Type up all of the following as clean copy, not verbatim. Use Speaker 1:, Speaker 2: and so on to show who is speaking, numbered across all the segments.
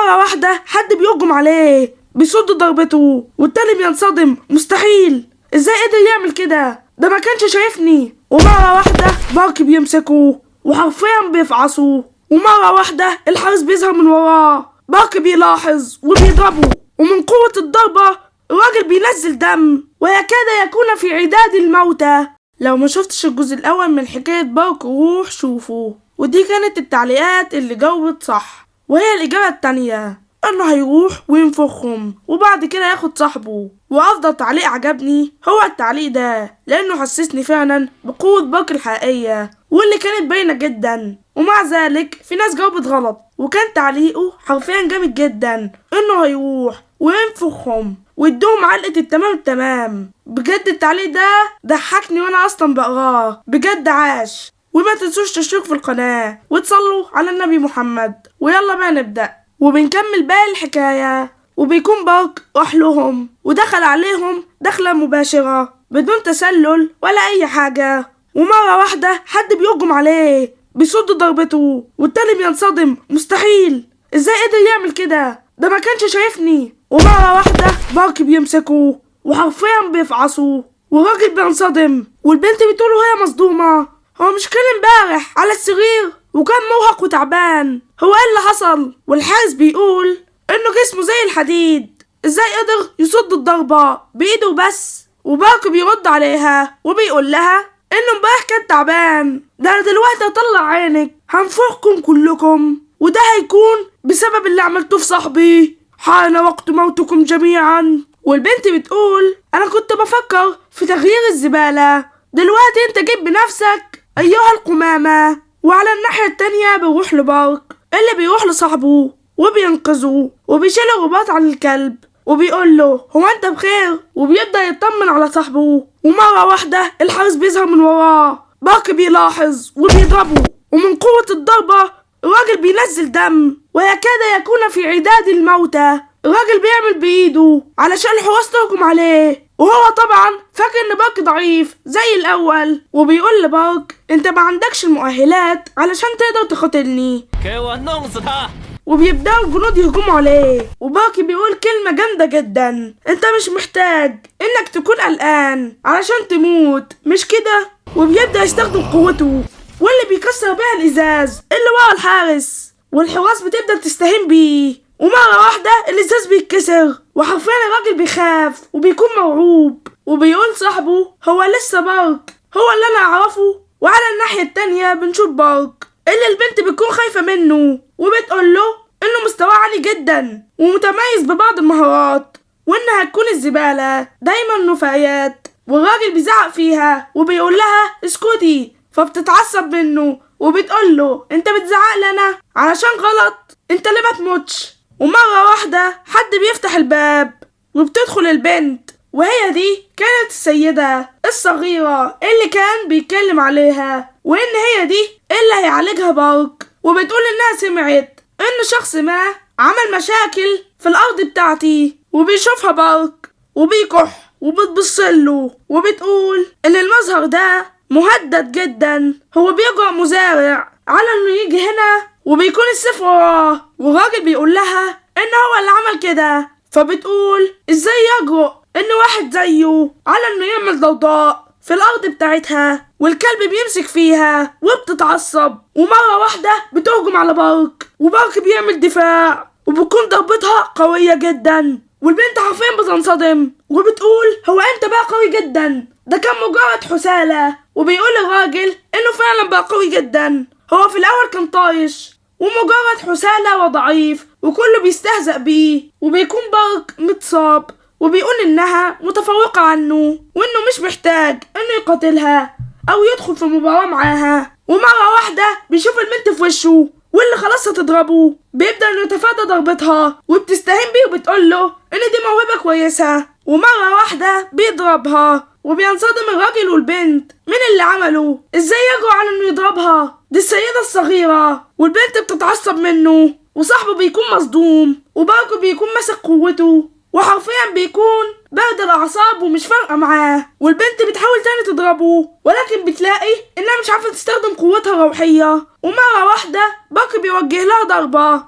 Speaker 1: ومرة واحدة حد بيهجم عليه، بيصد ضربته، والتاني بينصدم. مستحيل، ازاي قدر يعمل كده؟ ده ما كانش شايفني. ومرة واحدة بارك بيمسكه وحرفيا بيفعصه. ومرة واحدة الحارس بيظهر من وراه، بارك بيلاحظ وبيضربه، ومن قوة الضربة الراجل بينزل دم ويكاد يكون في عداد الموتى. لو ما شفتش الجزء الأول من حكاية بارك روح شوفه. ودي كانت التعليقات اللي جاوبت صح، وهي الإجابة التانية إنه هيروح وينفخهم وبعد كده ياخد صاحبه. وأفضل تعليق عجبني هو التعليق ده، لأنه حسسني فعلا بقوة بارك الحقيقية واللي كانت باينة جدا، ومع ذلك في ناس جاوبت غلط. وكان تعليقه حرفيا جامد جدا، إنه هيروح وينفخهم ويدوهم علقة التمام التمام. بجد التعليق ده ضحكني وأنا أصلا بقراه، بجد عاش. وما تنسوش تشتركوا في القناة وتصلوا على النبي محمد. ويلا بقى نبدأ. وبنكمل باقي الحكاية. وبيكون بارك راح لهم ودخل عليهم دخلة مباشرة بدون تسلل ولا أي حاجة. ومرة واحدة حد بيهجم عليه، بيصد ضربته، والتاني بينصدم. مستحيل، ازاي قدر يعمل كده؟ ده ما كانش شايفني. ومرة واحدة بارك بيمسكه وحرفيا بيفعصه، والراجل بينصدم، والبنت بتقول وهي مصدومة هو مش كان امبارح على السرير وكان مرهق وتعبان، هو ايه اللي حصل؟ والحارس بيقول انه جسمه زي الحديد، ازاي قدر يصد الضربة بايده بس؟ وبارك بيرد عليها وبيقول لها انه امبارح كان تعبان، ده انا دلوقتي هطلع عينك، هنفخكم كلكم، وده هيكون بسبب اللي عملتوه في صاحبي، حان وقت موتكم جميعا. والبنت بتقول انا كنت بفكر في تغيير الزبالة، دلوقتي انت جيت بنفسك ايها القمامة. وعلى الناحية التانية بيروح لبارك اللي بيروح لصاحبه وبينقذه وبيشيل الرباط عن الكلب وبيقول له هو انت بخير، وبيبدأ يطمن على صاحبه. ومرة واحدة الحارس بيظهر من وراه، بارك بيلاحظ وبيضربه، ومن قوة الضربة الراجل بينزل دم ويكاد يكون في عداد الموتى. الراجل بيعمل بإيده علشان الحراس تهجم عليه، وهو طبعا فاكر ان بارك ضعيف زي الاول، وبيقول لبارك انت ما عندكش المؤهلات علشان تقدر تقاتلني. وبيبداوا الجنود يهجموا عليه، وبارك بيقول كلمة جامدة جدا، انت مش محتاج انك تكون قلقان علشان تموت، مش كده؟ وبيبدأ يستخدم قوته واللي بيكسر بيها الازاز اللي ورا الحارس، والحراس بتبدأ تستهين بيه. ومرة واحدة الازاز بيتكسر، وحرفيا الراجل بيخاف وبيكون مرعوب، وبيقول صاحبه هو لسه بارك هو اللي انا اعرفه. وعلى الناحية التانية بنشوف بارك اللي البنت بتكون خايفة منه، وبتقول له انه مستواه عالي جدا ومتميز ببعض المهارات، وانها هتكون الزبالة دايما نفايات. والراجل بيزعق فيها وبيقول لها اسكتي، فبتتعصب منه وبتقول له انت بتزعق لنا علشان غلط، انت ليه ما تموتش؟ ومرة واحدة حد بيفتح الباب وبتدخل البنت، وهي دي كانت السيدة الصغيرة اللي كان بيتكلم عليها، وإن هي دي اللي هيعالجها بارك. وبتقول إنها سمعت إن شخص ما عمل مشاكل في الأرض بتاعتي، وبيشوفها بارك وبيكح وبتبصله وبتقول إن المظهر ده مهدد جدا، هو بيجرأ مزارع على إنه يجي هنا وبيكون السيف وراه. والراجل بيقول لها إن هو اللي عمل كده، فبتقول إزاي يجرؤ إن واحد زيه على إنه يعمل ضوضاء في الأرض بتاعتها، والكلب بيمسك فيها وبتتعصب. ومرة واحدة بتهجم على بارك، وبارك بيعمل دفاع وبتكون ضربتها قوية جدا، والبنت حرفيا بتنصدم وبتقول هو امتى بقى قوي جدا؟ ده كان مجرد حسالة. وبيقول الراجل إنه فعلا بقى قوي جدا، هو في الأول كان طايش ومجرد حسالة وضعيف وكله بيستهزأ بيه، وبيكون بارك متصاب وبيقول إنها متفوقة عنه وإنه مش محتاج إنه يقاتلها أو يدخل في مباراة معاها. ومرة واحدة بيشوف البنت في وشه واللي خلاص هتضربه، بيبدأ إنه يتفادى ضربتها وبتستهين بيه وبتقول له إن دي موهبة كويسة. ومرة واحدة بيضربها وبينصدم الراجل والبنت من اللي عمله، إزاي يجرؤ على إنه يضربها؟ دي السيدة الصغيرة. والبنت بتتعصب منه وصاحبه بيكون مصدوم، وبارك بيكون ماسك قوته وحرفيا بيكون بارد الأعصاب ومش فارقة معاه. والبنت بتحاول تاني تضربه ولكن بتلاقي إنها مش عارفة تستخدم قوتها الروحية. ومرة واحدة بارك بيوجه لها ضربة.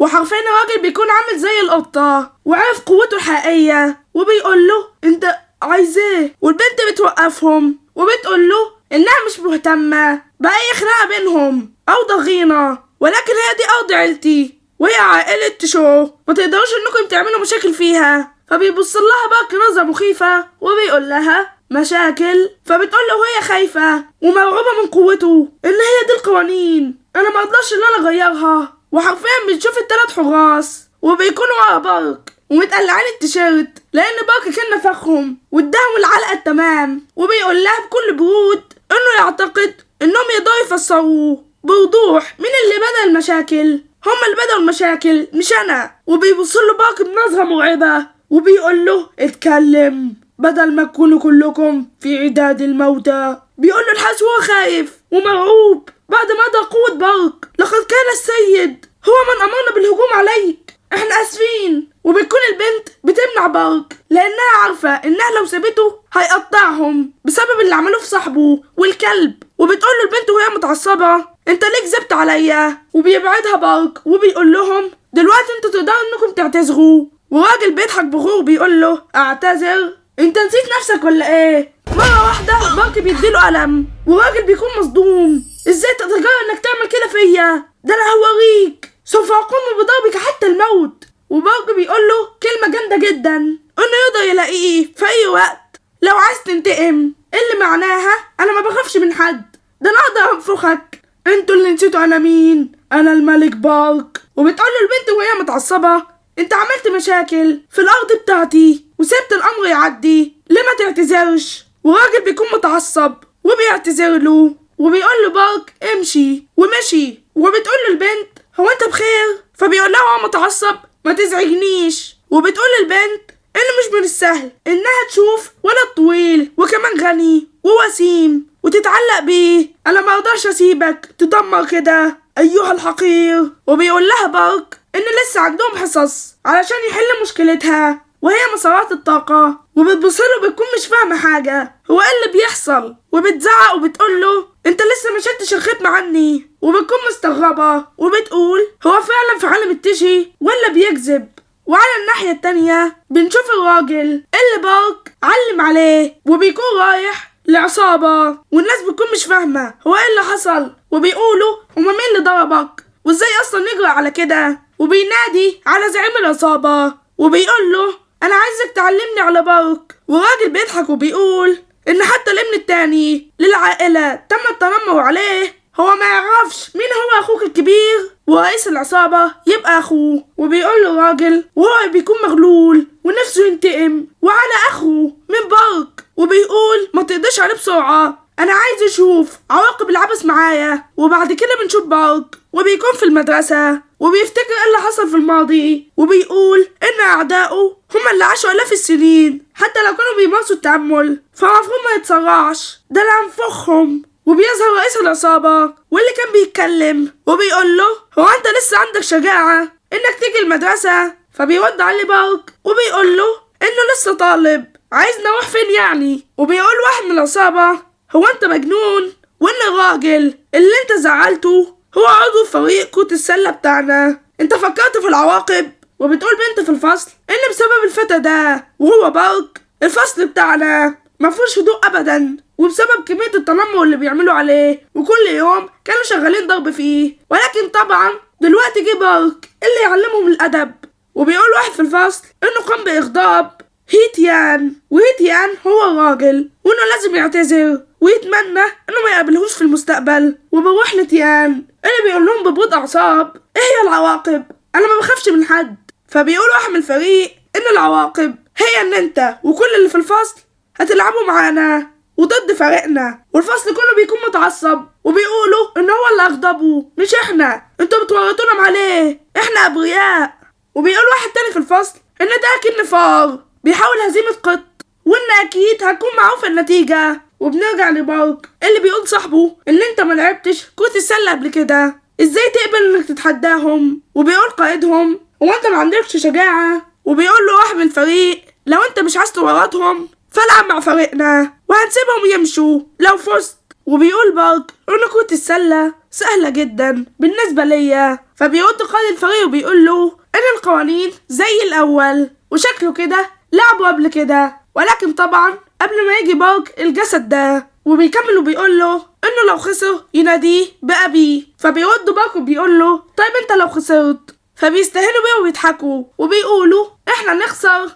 Speaker 1: وحرفيا الراجل بيكون عامل زي القطة وعرف قوته الحقيقية، وبيقول له انت عايز ايه؟ والبنت بتوقفهم وبتقول له انها مش مهتمة بأي خناقة بينهم او ضغينة، ولكن هي دي ارض عيلتي وهي عائلة تشو، ما تقدروش انكم تعملوا مشاكل فيها. فبيبص لها بقى نظرة مخيفة وبيقول لها مشاكل، فبتقول له وهي خايفة ومرعوبة من قوته ان هي دي القوانين، انا ما اقدرش ان انا اغيرها. وحرفيا بنشوف التلات حراس وبيكونوا ورا بارك ومتقلعين التيشيرت لان بارك كان نفخهم واداهم العلقة التمام، وبيقول لها بكل برود انه يعتقد انهم يقدروا يفسروا بوضوح مين اللي بدأ المشاكل، هم اللي بدأوا المشاكل مش انا. وبيبص له بارك بنظرة مرعبة وبيقول له اتكلم بدل ما تكونوا كلكم في عداد الموتى. بيقول له الحارس وهو خايف ومرعوب بعد ما قدر قوة بارك، لقد كان السيد هو من أمرنا بالهجوم عليك، احنا اسفين. وبتكون البنت بتمنع بارك لانها عارفة انها لو سابته هيقطعهم بسبب اللي عملوه في صاحبه والكلب. وبتقول له البنت وهي متعصبة انت ليه كذبت عليا؟ وبيبعدها بارك وبيقول لهم دلوقتي انتوا تقدروا انكم تعتذروا. وراجل بيضحك بغرور بيقول له اعتذر؟ انت نسيت نفسك ولا ايه؟ مرة واحدة بارك بيديله قلم وراجل بيكون مصدوم، ازاي تتجرأ انك تعمل كده فيا؟ ده انا هوريك، سوف اقوم بضربك حتى الموت. وبارك بيقول له كلمة جامدة جدا انه يقدر يلاقيه في اي وقت لو عايز تنتقم، اللي معناها انا ما بخافش من حد، ده انا اقدر انفخك، انتوا اللي نسيتوا انا مين، انا الملك بارك. وبتقول له البنت وهي متعصبة انت عملت مشاكل في الارض بتاعتي وسبت الامر يعدي، ليه ما تعتذرش؟ وراجل بيكون متعصب وبيعتذر له وبيقول له بارك امشي، ومشي. وبتقول له البنت هو انت بخير؟ فبيقول لها وهو متعصب ما تزعجنيش. وبتقول للبنت انه مش من السهل انها تشوف ولد طويل وكمان غني ووسيم وتتعلق بيه، انا ما اقدرش اسيبك تدمر كده ايها الحقير. وبيقول لها بارك ان لسه عندهم حصص علشان يحل مشكلتها وهي مسارات الطاقة. وبتبصله بتكون مش فاهمة حاجة هو ايه اللي بيحصل، وبتزعق وبتقول له انت لسه ما شلتش الختم عني. وبتكون مستغربة وبتقول هو فعلا في عالم التشي ولا بيكذب؟ وعلى الناحية التانية بنشوف الراجل اللي بارك علم عليه وبيكون رايح لعصابة، والناس بتكون مش فاهمة هو ايه اللي حصل، وبيقولوا هما مين اللي ضربك وازاي اصلا نجرأ على كده. وبينادي على زعيم العصابة وبيقول له انا عايزك تعلمني على بارك. والراجل بيضحك وبيقول ان حتى الابن التاني للعائلة تم التنمر عليه، هو ما يعرفش مين هو اخوك الكبير ورئيس العصابة يبقى اخوه. وبيقول له الراجل وهو بيكون مغلول ونفسه ينتقم وعلى اخوه من بارك، وبيقول ما تقدرش عليه بسرعة، انا عايز اشوف عواقب العبث معايا. وبعد كده بنشوف بارك وبيكون في المدرسة وبيفتكر ايه اللي حصل في الماضي، وبيقول ان اعدائه هما اللي عاشوا الاف السنين حتى لو كانوا بيمارسوا التأمل، فالمفروض ما يتسرعش، ده انا هنفخهم. وبيظهر رئيس العصابة واللي كان بيتكلم وبيقول له هو انت لسه عندك شجاعة انك تيجي المدرسة؟ فبيرد عليه بارك وبيقول له انه لسه طالب، عايزنا اروح فين يعني؟ وبيقول واحد من العصابة هو انت مجنون؟ وان الراجل اللي انت زعلته هو عضو فريق كرة السلة بتاعنا، انت فكرت في العواقب؟ وبتقول بنت في الفصل ان بسبب الفتى ده وهو بارك الفصل بتاعنا مفهوش هدوء ابدا، وبسبب كمية التنمر اللي بيعملوا عليه وكل يوم كانوا شغالين ضرب فيه، ولكن طبعا دلوقتي جه بارك اللي يعلمهم الادب. وبيقول واحد في الفصل انه قام باغضاب هيتيان، وهيتيان هو الراجل وانه لازم يعتذر ويتمنى انه ما يقابلهوش في المستقبل. وبروح لتيان اللي بيقول لهم ببرود اعصاب ايه هي العواقب؟ انا ما بخافش من حد. فبيقول واحد من الفريق ان العواقب هي ان انت وكل اللي في الفصل هتلعبوا معانا وضد فريقنا. والفصل كله بيكون متعصب وبيقولوا ان هو اللي اغضبه مش احنا، انتوا بتورطونا معاه ليه؟ احنا ابرياء. وبيقول واحد تاني في الفصل ان ده اكيد فار بيحاول هزيمة قط وان اكيد هتكون معروفة النتيجة. وبنرجع لبارك اللي بيقول صاحبه ان انت ما لعبتش كرة السلة قبل كده، ازاي تقبل انك تتحداهم؟ وبيقول قائدهم هو انت ما عندكش شجاعة؟ وبيقول له واحد من الفريق لو انت مش عايز تورطهم فالعب مع فريقنا وهنسيبهم يمشوا لو فزت. وبيقول بارك إن كرة السلة سهلة جدا بالنسبة ليا. فبيرد قائد الفريق وبيقول له إن القوانين زي الأول وشكله كده لعبوا قبل كده، ولكن طبعا قبل ما يجي بارك الجسد ده. وبيكمل وبيقول له إنه لو خسر يناديه بأبيه. فبيرد بارك وبيقول له طيب أنت لو خسرت؟ فبيستهينوا بيه وبيضحكوا وبيقولوا إحنا نخسر.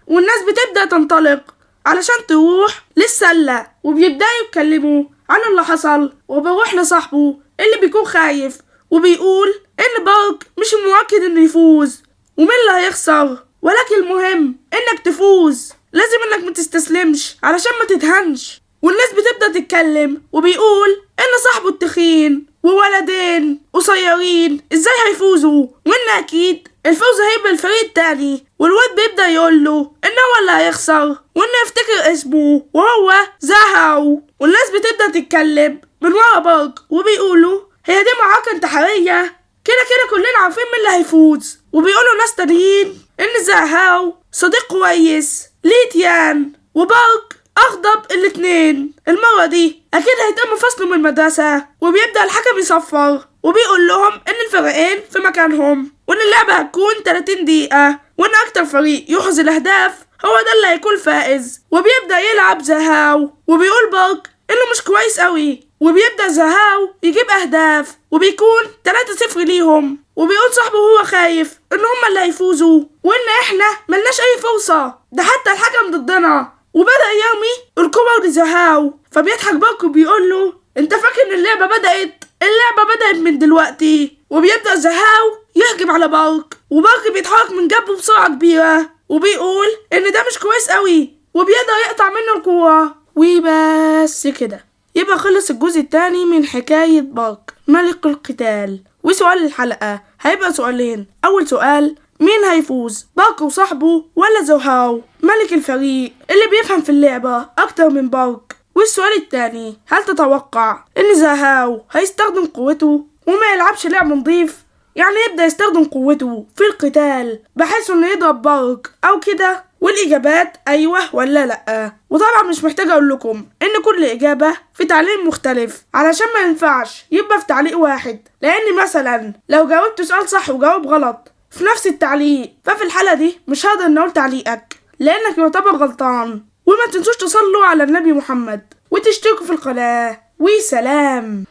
Speaker 1: والناس بتبدأ تنطلق علشان تروح للسلة، وبيبدأوا يتكلموا عن اللي حصل. وبيروح لصاحبه اللي بيكون خايف وبيقول إن بارك مش مؤكد إنه يفوز ومين اللي هيخسر، ولكن المهم إنك تفوز، لازم إنك ما تستسلمش علشان ما تتهنش. والناس بتبدأ تتكلم وبيقول إن صاحبه التخين وولدين قصيرين إزاي هيفوزوا، وإن أكيد الفوز هيبقى الفريق التاني. والواد بيبدأ يقول له إن هو اللي هيخسر وإنه يفتكر اسمه وهو زهاو. والناس بتبدأ تتكلم من ورا بارك وبيقولوا هي دي معركة انتحارية، كده كده كلنا عارفين مين اللي هيفوز. وبيقولوا ناس تانيين إن زهاو صديق كويس ليتيان وبارك أغضب الاتنين، المرة دي أكيد هيتم فصله من المدرسة. وبيبدأ الحكم يصفر وبيقول لهم إن الفريقين في مكانهم وإن اللعبة هتكون 30 دقيقة وإن أكتر فريق يحرز الأهداف هو ده اللي هيكون فائز. وبيبدأ يلعب زهاو وبيقول بارك إنه مش كويس قوي، وبيبدأ زهاو يجيب أهداف وبيكون 3-0 ليهم. وبيقول صاحبه وهو خايف إن هما اللي هيفوزوا وإن إحنا ملناش أي فرصة، ده حتى الحكم ضدنا. وبدأ يرمي الكور لزهاو، فبيضحك بارك وبيقول له انت فاكر ان اللعبة بدأت؟ اللعبة بدأت من دلوقتي. وبيبدأ زهاو يهجم على بارك، وبارك بيتحرك من جنبه بسرعة كبيرة وبيقول ان ده مش كويس قوي، وبيقدر يقطع منه الكورة. وبس كده يبقى خلص الجزء الثاني من حكاية بارك ملك القتال. وسؤال الحلقة هيبقى سؤالين، أول سؤال مين هيفوز، بارك وصاحبه ولا زهاو ملك الفريق اللي بيفهم في اللعبة أكتر من بارك؟ والسؤال التاني هل تتوقع إن زهاو هيستخدم قوته وما يلعبش لعب نظيف، يعني يبدأ يستخدم قوته في القتال بحيث إنه يضرب بارك أو كده؟ والإجابات أيوه ولا لأ. وطبعا مش محتاجة أقول لكم إن كل إجابة في تعليق مختلف علشان ما ينفعش يبقى في تعليق واحد، لأن مثلا لو جاوبت سؤال صح وجاوب غلط في نفس التعليق ففي الحالة دي مش هقدر نقول تعليقك لأنك يعتبر غلطان. وما تنسوش تصلوا على النبي محمد وتشتركوا في القناة، وسلام.